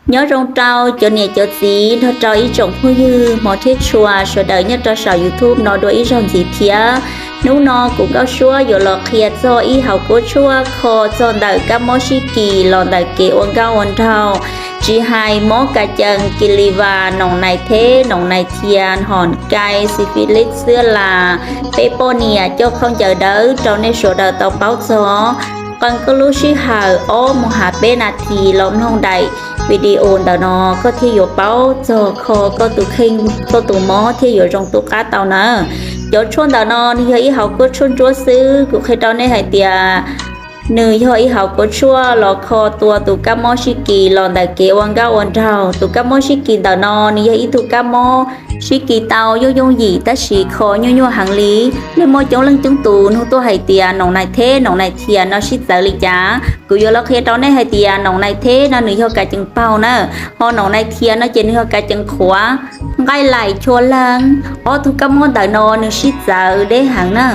Nyob zoo rau cov niam cov txiv nrog rau ib tsoom phooj ywg hmov thiab tshua sawv daws nyob rau saum YouTube no dua ib zaug ntxiv thiab. Hnub no kuv Nkauj Suab yuav los qhia txog ib hauv kuab tshuaj kho txog ntawm kab mob sib kis los ntawm kev ua nkauj ua nraug, tsis hais mob ka cees, kis lis vas, noos nais theb, noos nais thias, hom kai, xi fis lib, xwb las, peb poj niam coj khaub ncaws dawb rau nej sawv daws tau paub txog. Qee koj lub sij hawm ob mus has peb nas this los mloog daim video ntawm no koj thiaj yuav paub txog kho koj tus kheej, koj tus mob thiaj yuav zoo tu qab tau na. Cov tshuaj ntawm no nws yog ib hauv kuab tshuaj ntsuab xwb, kuv qhia rau nej hais tias nws yog ib hauv kuab tshuaj los kho tua tus kab mob sib kis los ntawm kev ua nkauj ua nraug. Tus kab mob sib kis ntawm no nws yog ib tug kab mob sib kis tau yooj yooj yim tab sis kho nyuaj nyuaj heev li. Nej muaj coob leej coob tus nug tuaj hais tias noos nais theb, noos nais thias no sib txawv li cas. Kuv yuav los qhia rau nej hais tias noos nais theb no nws yog ka cees paug na, ho noos nais thias no ces nws yog ka cees qhuav. Nqaij laim chua leeg, ob tug kab mob ntawm no nws sib txawv deb heev na.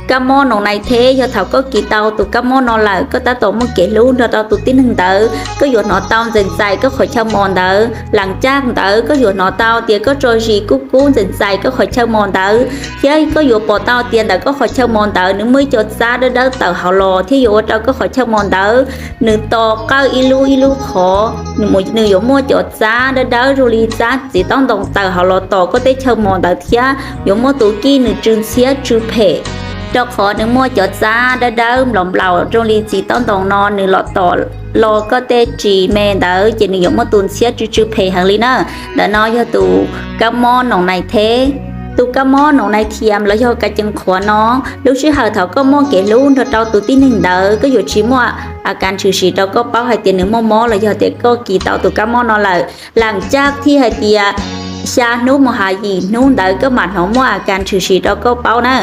Kab mob noos nais theb yog thaum koj kis tau tus kab mob no lawm, koj tab tom muaj kev hlub nrog rau tus tib neeg ntawd, koj yuav hnov tau ntxees ntxais koj qhov chaw mos ntawd. Lam caj ntawd koj yuav hnov tau tias koj tso zis kub kub ntxees ntxais koj qhov chaw mos ntawd, thiab koj yuav pom tau tias ntawm koj qhov chaw mos ntawd nws muaj ib co txab dawb dawb tawm hauv los thiab yuav ua rau koj qhov chaw mos ntawd nws to qawj ib lub ib lub qhov, nws yuav muaj cov txab dawb dawb zoo li txab txiv taub ntoo tawm hauv los tom koj tej chaw mos ntawd thiab yuav muaj tus kij nws tsw ntxhiab tsw phem, rau qhov nws muaj cov txab dawb dawb nplaum nplaum zoo li txiv taub ntoo no nws los tom los koj tej ris me ntawd ces nws yuav muaj tus ntxhiab tsw tsw phem heev li na. Ntawm no yog tus kab mob noos nais theb. Tus kab mob noos nais thias los yog ka cees qhuav no, lub sij hawm thaum koj muaj kev hlub nrog rau tus tib neeg ntawd koj yuav tsis muaj a kas tshwm sim rau koj paub hais tias nws muaj mob los yog tias koj kis tau tus kab mob no lawm. Lam caj thiaj hais tias xya hnub mus has yim hnub ntawd koj mam hnov muaj a kas tshwm sim rau koj paub na.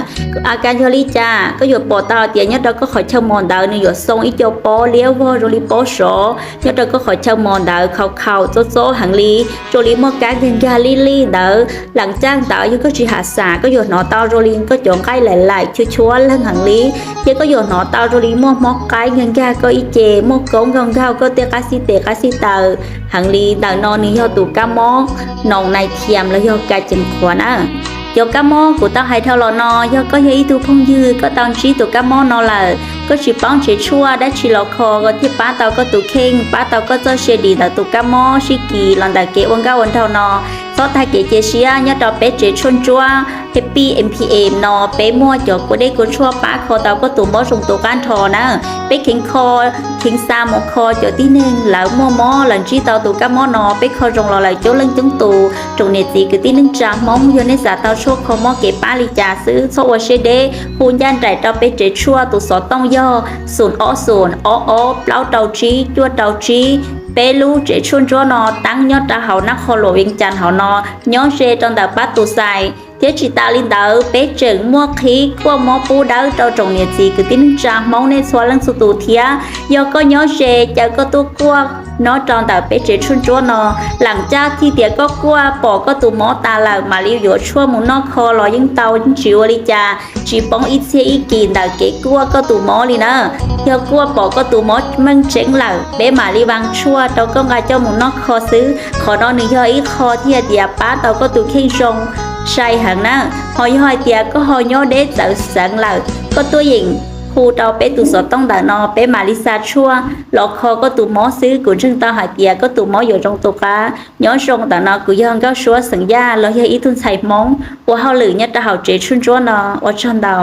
A kas yog li cas? Koj yuav pom tau tias nyob rau koj qhov chaw mos ntawd nws yuav xoo ib co pob liab vog zoo li pob sov nyob rau koj qhov chaw mos ntawd, khaus khaus txob txob heev li, zoo li muaj kab nkag nkag lij lij ntawd. Lam caj ntawd yog koj tsis has xav koj yuav hnov tau zoo li koj cov nqaij laim laim chua chua leeg heev li, thiab koj yuav hnov tau zoo li muaj hmob qaib nkag nkag koj ib ce, muaj koob nkaug nkaug koj tej qab xib tes qab xib taw heev li. Ntawm no nws yog tus kab mob noos nais thias los yog ka cees qhuav na. Cov kab mob kuv tau hais dhau los no, yog koj yog ib tug phooj ywg koj tau ntsib tus kab mob no lawm, koj tsis paub tsev tshuaj dab tsi los kho thiaj pab tau koj tus kheej, pab tau koj txoj sia dim ntawm tus kab mob sib kis los ntawm kev ua nkauj ua nraug no, txhob tag kev cia siab. Nyob rau peb tsev tshuaj ntsuab Happy M P M no peb muaj cov kua dej kua tshuaj pab kho tau koj tus mob zoo tu qab nrho na. Peb kheev kho, kheev xa mus kho cov tib neeg lawv muaj mob lawv ntsib tau tus kab mob no, peb kho zoo los lawm coob leej coob tus. Tsoom niam txiv kwv tij neej tsa Hmoob, yog nej xav tau tshuaj kho mob kev pab li cas xwb txhob ua siab deb, hu ncaj nraim rau peb tsev tshuaj. Tus xov tooj yog xoom ob xoom ob ob plaub rau tsib cuaj rau tsib. Peb lub tsev tshuaj ntsuab no teeb nyob rau hauv Nab Qhov Luam Vees Cas hauv no, nyob ze rau ntawm Pab Tus Xais. Thiab tsis tas li ntawd, peb tseem muaj qhib kuaj mob pub dawb rau tsoom niam txiv kwv tij neej tsa Hmoob nej txhua leej txhua tus thiab. Yog koj nyob ze, caw koj tuaj kuaj nyob rau ntawm peb tsev tshuaj ntsuab no. Lam caj thiaj tias koj kuaj pom koj tus mob tas lawm mam li yuav tshuaj mus noj kho los yeej tau, yeej tsis ua li cas, tsis poob ib txhiab ib kis ntawm kev kuaj koj tus mob li na. Yog kuaj pom koj tus mob meej tseeb lawm, peb mam li vas tshuaj rau koj nqa coj mus noj kho xwb. Qhov no nws yog ib qho thiaj tias pab tau koj tus kheej zoo sai heev na. Ho yog hais tias koj ho nyob deb txawv xeev lawm, koj tuaj yeem hu rau peb tus xov tooj ntawm no, peb mam li xa tshuaj los kho koj tus mob xwb. Kuv ntseeg tau hais tias koj tus mob yuav zoo tu qab. Nyob zoo, ntawm no kuv yog Nkauj Suab xeem Yaj los yog ib tug ntxhais Hmoob ua hauj lwm nyob rau hauv tsev tshuaj ntsuab no. Ua tsaug ntau.